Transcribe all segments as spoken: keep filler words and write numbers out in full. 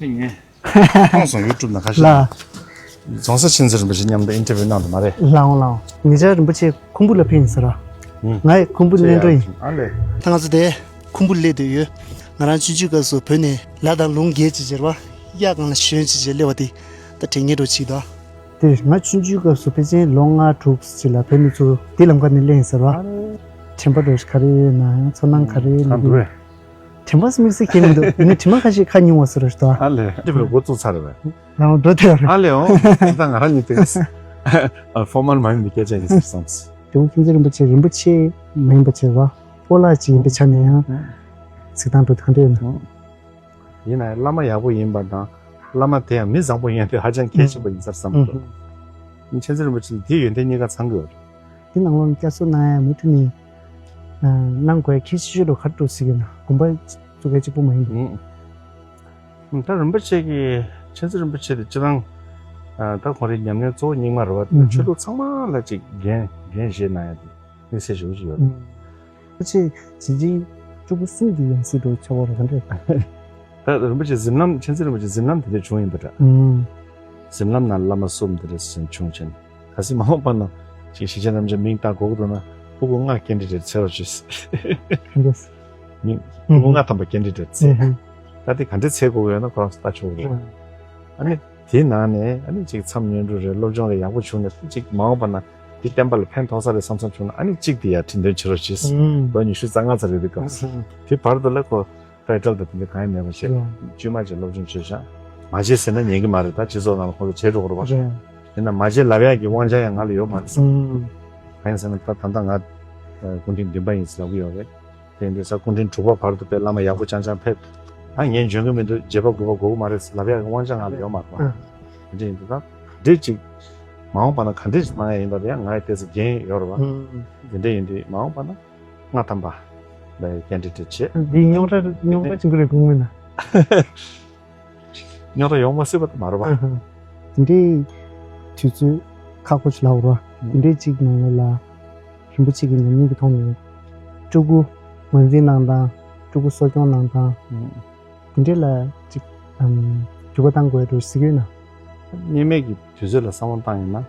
ངས་མཐོང་སོང་ཡུ་ཊུབ་ནང་ཁ་ཤས། ལ། རྫོང་སར་མཁྱེན་བརྩེ་རིན་པོ་ཆེ་མཉམ་དུ་ཨིན་ཊར་བིའུ་གནང་འདུག་མ་རེད། ལའོ་ལའོ། ངེད་ཅག་རིན་པོ་ཆེ་ཁུམ་བུ་ལ་ཕེབས་ཡིན་ཟེར་བ། ང་ཡི་ཁུམ་བུ་གླིང་འགྲོ་ཡིན། ཨ་ལེ། ད་ང་ཚོ་དེ་ཁུམ་བུ་སླེབས་བསྡད་ཡོད། ང་རང་ཆུང་ཆུང་སྐབས་སུ་བོད་ནས་ལ་དང་ལུང་བརྒལ་བྱས་བྱས་རེད་བ། གཡག་སྒང་ལ་ཞོན་བྱས་བྱས་སླེབས་པ་དེ་ད་དྲན་ངེས་འགྲོ་ཅིག་ད། དེ་ང་ཆུང་ཆུང་སྐབས་སུ་ཕལ་ཆེར་ལོ་ལྔ་དྲུག་ཅིག་ལ་བོད་མི་ཚོ་དེ་ལམ་ཁ་ནས་སླེབས་ཡིན་ཟེར་བ། དྲན་པ་འདྲ་ཞིག་ག་རེ་ཡོད་ན་ཡང་ཚོར་སྣང་ག་རེ་སླེབས་ཡོད། དྲན་པ་དམིགས་བསལ་གང་མི་འདུག་ཡིན་ནའི་དྲི་མ་ཁ་ཤས་ཁ་ཉུང་བ་ཟེར་རེད་ད། ཨ་ལས། འདི་བས་འགོ་བཙུགས་ཚར་རེད་པས། ལམ་འགྲོ་དེ་རེད། ཨ་ལས་འོང་། ད་ང་རང་ཉིད་དེ་ཨ་ཕོར་མལ་མ་ཡིན་པའི་སྐད་ཆ་ཡིན་ཟེར་བསམས། དེ་འོང་མཁྱེན་བརྩེ་རིན་པོ་ཆེ་རིན་པོ་ཆེ་མ་ཡིན་པ་བྱས་པ་སྤོ་ལགས་ཅིག་ཡིན་པའི་ཆ་ནས་ཡང་གཟིགས་སྟངས་འགྲོ་དེ་ག་འདྲ་ཡོད་ན། ཡིན་ན་ཡང་བླ་མ་ཡག་པོ་ཡིན་པ་དང་བླ་མ་དེ་ཡང་མི་བཟང་པོ་ཡིན་དེ་ཧ་ཅང་གལ་ཆེན་པོ་ཡིན་ས་རེད་བསམ་གྱི་འདུག་མཁྱེན་བརྩེ་རིན་པོ་ཆེ་དེའི་ཡོན་ཏན་གཉིས་ཀ་ཚང་གི་ཡོད་རེད། དེ་ནང་ལོགས་ནས་བསྐྱར་གསོ་གནང་ཡ་མུ་མཐུད་ནས་གནང་དགོས་ཡ་གལ་ཆེ་ཤོས་ལ་ག་རེ་འདུག་ཟེར་གྱི་ན་དགོན་པ་བཙུགས་ཡ་གཅིག་པུ་མ་ཡིན་པ། ད་རིན་པོ་ཆེ་གི་མཁྱེན་བརྩེ་རིན་པོ་ཆེ་དེ་སྤྱིར་བཏང་ད་ཁོང་རའི་ཉམས་ལེན་གཙོ་བོ་རྙིང་མ་རེད་བ། ཆོས་ལུགས་ཚང་མ་ལ་ཅིག་འགན་འགན་བཞེས་གནང་ཡ་དེ་དམིགས་བསལ་ཞེ་པོ་ཅིག་ཡོད་རེད། ཕལ་ཆེར་ཞི་ཅིན་ཕྲུ་གུ་གསུམ་གྱི་ཡང་སྲིད་དུ་ཆགས་པ་རེད་ག་འདྲས། ད་རིན་པོ་ཆེ་གཟིམ་ལམ་མཁྱེན་བརྩེ་རིན་པོ་ཆེ་གཟིམ་ལམ་དེ་འདྲས་བྱུང་ཡིན་པ་འདྲ། གཟིམ་ལམ་ནང་བླ་མ་གསུམ་དེ་འདྲས་བྱུང་ཕྱིན། གལ་སྲིད་མ་འོངས་པ་ན་ཅིག་ཞི་ཅིན་རིན་པོ་ཆེ་མིང་བཏགས་དགོས་ཀྱི་འདུག་ན་ཕྲུ་གུ་ལྔ་སྐྱེལ་འདྲེ་རེ་འཚོལ་རོགས་བྱོས། མིང་ཕྲུ་གུ་ལྔ་ཐམ་པ་སྐྱེལ་འདྲེ་རེ་འཚོལ། ད་དེ་ག་འདྲས་འཚོལ་དགོས་ཀྱི་ཡོད་ན་ཁོ་རང་ཚོ་ལྟ་ཆོག་གི་རེད། ཨ་ནི་དེའི་ནང་ནས་ཨ་ནི་ཅིག་མཚམས་བསྙེན་སྒྲུབ་རེད་སློབ་སྦྱོང་རེད་ཡག་པོ་བྱུང་ནས་ཅིག་མ་འོངས་པ་ན་དེ་བསྟན་པ་ལ་ཕན་ཐོགས་ས་རེད་བསམ་བསམ་བྱུང་ན་ཨ་ནི་གཅིག་དེ་ཡར་ཁྲིད་འདོན་བྱེད་རོགས་གྱིས། ལོ་ཉི་ཤུ་རྩ་ལྔ་ཙམ་རེད་དེ་སྐབས་སུ་དེ་བར་དུ་ལ་ཁོ་ཊའི་ཊལ་དང་དེ་འདྲ་གང་ཡང་མེད་པ་བྱས་དཀྱུས་མ་ཅིག་སློབ་སྦྱོང་བྱས་ཤག་མ་བྱས་ཟེར་ན་ཉན་གི་མ་རེད། ད་སྤྱི་ཚོགས་ནང་ལ་ཁོ་ཚོ་བྱས་འགྲོ་གི་རེད་པ། ཡིན་ན་མ་བྱས་ལབ་ཡག་གི་དབང་ཆ་ཡང་ང་ལ་ཡོད་མ་རེད། གང་ཡིན་ཟེར་ན་ད་ད་ལྟ་ང་སྐུ་ཕྲེང་བདུན་པ་ཡིན་ཟེར་ལབ་གི་ཡོད་རེད། དེ་འདྲ་ས་སྐུ་ཕྲེང་དྲུག་པ་བར་དུ་དཔེ་བླ་མ་ཡག་པོ་རྐྱང་རྐྱང་ཕེབས། ད་ངས་འཇོན་གི་མི་འདུག་བརྒྱད་པ་དགུ་པ་དགོས་ཀྱི་མ་རེད་ལབ་ཡག་གི་དབང་ཆ་ང་ལ་ཡོད་མ་རེད་པ། དེ་འདྲ་ཡིན་དུས་ད་འདི་ཅིག་མ་འོངས་པ་ན་ག་འདྲ་ཞིག་གནང་ཡག་ཡིན་པ་དེ་ཡང་ང་ཡི་ཏོག་ཙམ་འགན་ཡོད་རེད་པ། དེ་འདྲ་ཡིན་དུས་མ་འོངས་པ་ན་ལྔ་ཐམ་པ་ལ་ཡི་ཀེན་ཌི་ཌེ་ཊི་བྱེད། འདི་རྙོག་དྲ་རྙོག་དྲ་ཅིག་རེད་དགོངས་མེད་ན། རྙོག་དྲ་ཡོང་མ་སྲིད་པ་དེ་མ་རེད་པ། དེ་འདྲའི་དུས་ཚོད་ཁག་པོ་ཞིག་ལབ་རོགས། དེ་འདྲའི་གཅིག་ནང་ལོགས་ལ་རིན་པོ་ཆེ་གི་ཉམས་མྱོང་གི་ཐོག་ནས་ཕྲུ་གུ་ངོས་འཛིན་གནང་སྟངས་ཕྲུ་གུ་གསོ་སྐྱོང་གནང་སྟངས་དེ་འདྲའི་ལ་གཅིག་འགྱུར་བ་གཏང་དགོས་འདུག་ཟེར་གྱི་ཡོད་ན། སྔོན་མའི་གི་དུས་ཚོད་ལ་བསམ་བློ་བཏང་ཡིན་ན་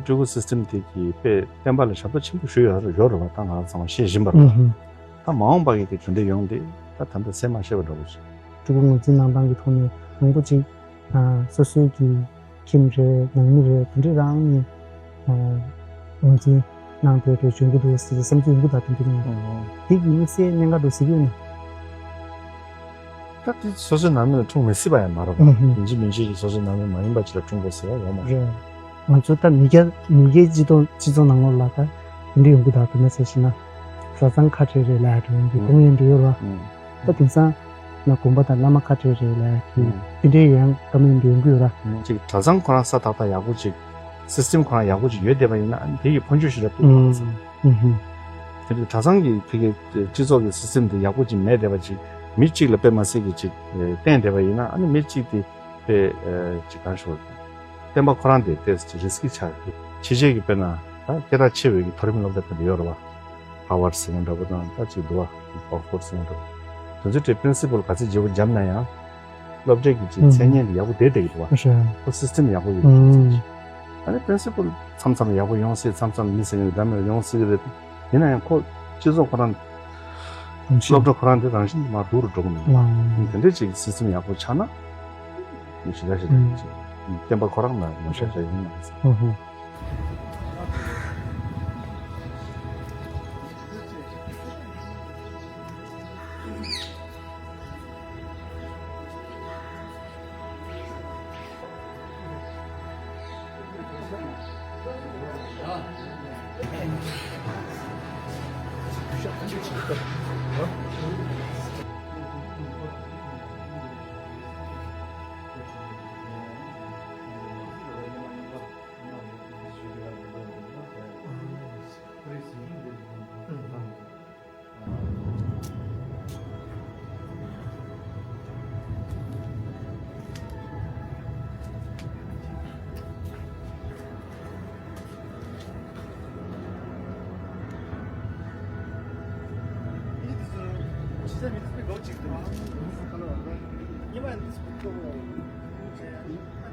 ཕྲུ་གུ་སིས་ཏེམ་དེ་གི་དཔེ་བསྟན་པ་ལ་ཞབས་ཏོག་ཆེན་པོ་ཞུ་ཡོད་ཡོད་རེད་པ། ད་ང་རང་ཚང་མ་ཤེས་བཞིན་པ་རེད་པ། ད་མ་འོངས་པ་གི་གི་གྲུབ་འབྲས་ཡོང་དེ་ད་ད་ལྟ་ཚད་མ་ཤེས་པ་འདྲ་པོ་ཞིག་ཕྲུ་གུ་ངོས་འཛིན་གནང་སྟངས་ཀྱི་ཐོག་ནས་མང་པོ་ཅིག་སོ་སོའི་གི་ཁྱིམ་རེད་ནང་མི་རེད་དེ་འདྲས་རང་ནས་ངོས་འཛིན་གནང་བསྡད་པའི་འཇོན་གྱི་འདུག་ཟེར་བསམ་ཚུལ་ཡོང་གི་འདུག་དེ་འདྲས་ཡིན་དེ་གི་དམིགས་བསལ་གནད་འགག་འདུག་ཟེར་གྱི་ཡོད་ན། ད་དེ་སོ་སོའི་ནང་མི་ལ་འཁྲུངས་མི་སྲིད་པ་ཡང་མ་རེད་པ། ཡིན་གཅིག་མིན་གཅིག་གི་སོ་སོའི་ནང་མི་མ་ཡིན་པ་ཅིག་ལ་འཁྲུངས་དགོས་ཟེར་ཡ་ཡོད་མ་རེད། ང་ཚོ་ད་མི་སྐྱ་མི་སྐྱའི་སྤྱི་ཚོགས་སྤྱི་ཚོགས་ནང་ལོགས་ལ་ད་དེ་འདྲ་ཡོང་གི་ད་དེ་ནས་ཟེར་ཞིག་ན་གྲྭ་ཚང་ཁ་བྲལ་རེད་ལབ་ཡ་འདྲ་ཡོང་གི་དགོངས་ཡོད་འདྲ་ཡོད་ར། ད་དེང་སང་ན་དགོན་པ་དང་བླ་མ་ཁ་བྲལ་རེད་ལབ་ཡ་གི་དེ་འདྲའི་ཡང་བཀའ་མོལ་འདྲ་ཡོང་གི་ཡོད་ར། ཅིག་གྲྭ་ཚང་ཁོ་རང་ས་ཏག་ཏག་ཡག་པོ་ཅིག་སིས་ཏེམ་ཁོ་རང་ཡག་པོ་ཅིག་ཡོད་བསྡད་པ་ཡིན་ན་ཨ་ནི་དེ་ཡི་འཕོ་འགྱུར་ཞིག་ར་ཐུག་ཡོང་བ་རེད། དེ་འདྲའི་གྲྭ་ཚང་གི་ཕ་གི་སྤྱི་ཚོགས་ཀྱི་སིས་ཏེམ་དེ་ཡག་པོ་ཅིག་མེད་བསྡད་པ་ཅིག་མི་གཅིག་ལ་དཔེ་མ་སྲིད་ཀྱི་ཅིག་བརྟེན་བསྡད་པ་ཡིན་ན་ཨ་ནི་མི་གཅིག་དེ་དཔེ་ཅིག་གང་ཞུ་བ་རེད། བསྟན་པ་ཁོ་རང་དེ་ཏོག་ཙམ་ཅིག་རི་སི་ཀི་ཆགས་ཡོད། ཕྱི་རྒྱལ་གྱི་དཔེར་ན་ད་སྐད་གྲགས་ཆེ་བའི་གི་མཐོ་རིམ་སློབ་གྲྭ་དེ་འདྲ་ཡོད་རེད་པ། ཧར་ཝརཌ་ཟེར་མཁན་འདྲ་པོ་དང་ད་ཅིག་འདུག་པ། ཨོག་སི་ཕོརཌ་ཟེར་མཁན་འདྲ་པོ། དེ་ཚོའི་གྲས་པིན་སི་པལ་ག་ཚོད་བརྗེ་པོ་བརྒྱབ་ན་ཡང་། སློབ་གྲྭའི་གི་ཅིག་མཚན་སྙན་དེ་ཡག་པོ་བསྡད་བསྡད་ཀྱི་འདུག་པ། ཁོ་སིས་ཏེམ་ཡག་པོ་ཡོད་ཀྱི་འདུག་ཅིག་ཨ་ནི་པིན་སི་པལ་མཚམས་མཚམས་ཡག་པོ་ཡོང་སྲིད་མཚམས་མཚམས་མི་ཟེར་མཁན་འདྲ་མེད་ཡོང་སྲིད་ཀྱི་རེད། ཡིན་ན་ཡང་ཁོ་སྤྱི་ཚོགས་ཁོ་རང་སློབ་གྲྭ་ཁོ་རང་དེ་རང་བཞིན་མར་སྡུག་རུ་འགྲོ་གི་མི་འདུག་དེ་འདྲའི་ཅིག་སིས་ཏེམ་ཡག་པོ་ཆགས་ན་མི་ཞེ་དྲག་ཞེ་དྲག་ཅིག་བསྟན་པ་ཁོ་རང་ལ་ཉམས་ཞག་ཞག་ཡོང་མ་རེད། Even this book, uh,